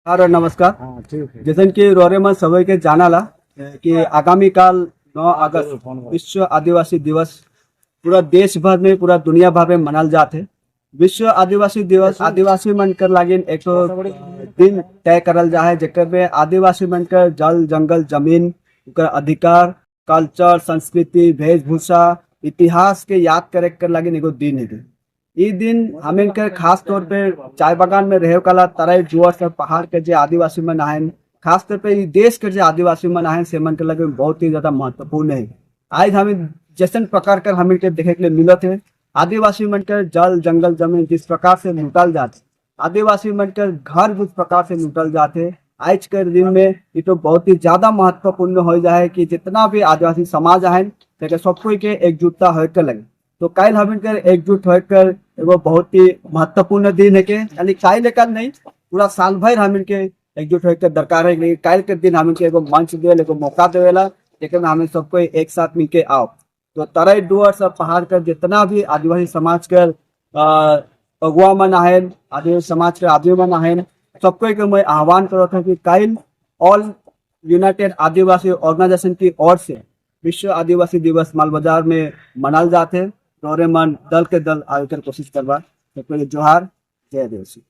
और नमस्कार। हाँ, ठीक है। जैसन कि रोरे मन सभी के जाना ला कि आगामी काल 9 अगस्त विश्व आदिवासी दिवस पूरा देश भर में, पूरा दुनिया भर में मनाल जाते है। विश्व आदिवासी दिवस आदिवासी मन कर लागिन एक तो दिन तय करल जा है, जेकर में आदिवासी मन कर जल, जंगल, जमीन, उकर अधिकार, कल्चर, संस्कृति, वेशभूषा, इतिहास के याद करे कर लागिन एगो दिन है। ई दिन हमें के खास तौर पे चाय बागान में रहे वाला तराई, डुअर्स और पहाड़ के जे आदिवासी मन आए, खास तौर पे ई देश के जे आदिवासी मन आए, से मन के लगे बहुत ही ज्यादा महत्वपूर्ण है। आज हमें जैसन प्रकार कर हमें के देखे के लिए मिलत है, आदिवासी मन के जल, जंगल, जमीन जिस प्रकार से लूटल जाते, आदिवासी मन के घर जिस प्रकार से लूटल जाते, आज के दिन में ये तो बहुत ही ज्यादा महत्वपूर्ण हो जाए कि जितना भी आदिवासी समाज है, तेके सबको के एकजुटता होकर लगे। तो काल हमें के एकजुट होकर एगो बहुत ही महत्वपूर्ण दिन है के यानी काल एकाल नहीं, पूरा साल भर हमें के एकजुट होकर दरकार है। लेकिन काल के दिन हमें के एगो मंच देवेला, एगो मौका देवेला, लेकिन हमें सबको एक साथ मिलके आओ। तो तराई, डुअर्स और पहाड़ कर जितना भी आदिवासी समाज के अगुआ मन आए, आदिवासी समाज के आदमी मन आए, सबको के मैं आह्वान करत हूँ कि काल ऑल यूनाइटेड आदिवासी ऑर्गेनाइजेशन की ओर से विश्व आदिवासी दिवस मालबाजार में मनाल जाते। तोरे मन दल के दल आयोजन कोशिश करवा। सबको जोहार, जय आदिवासी।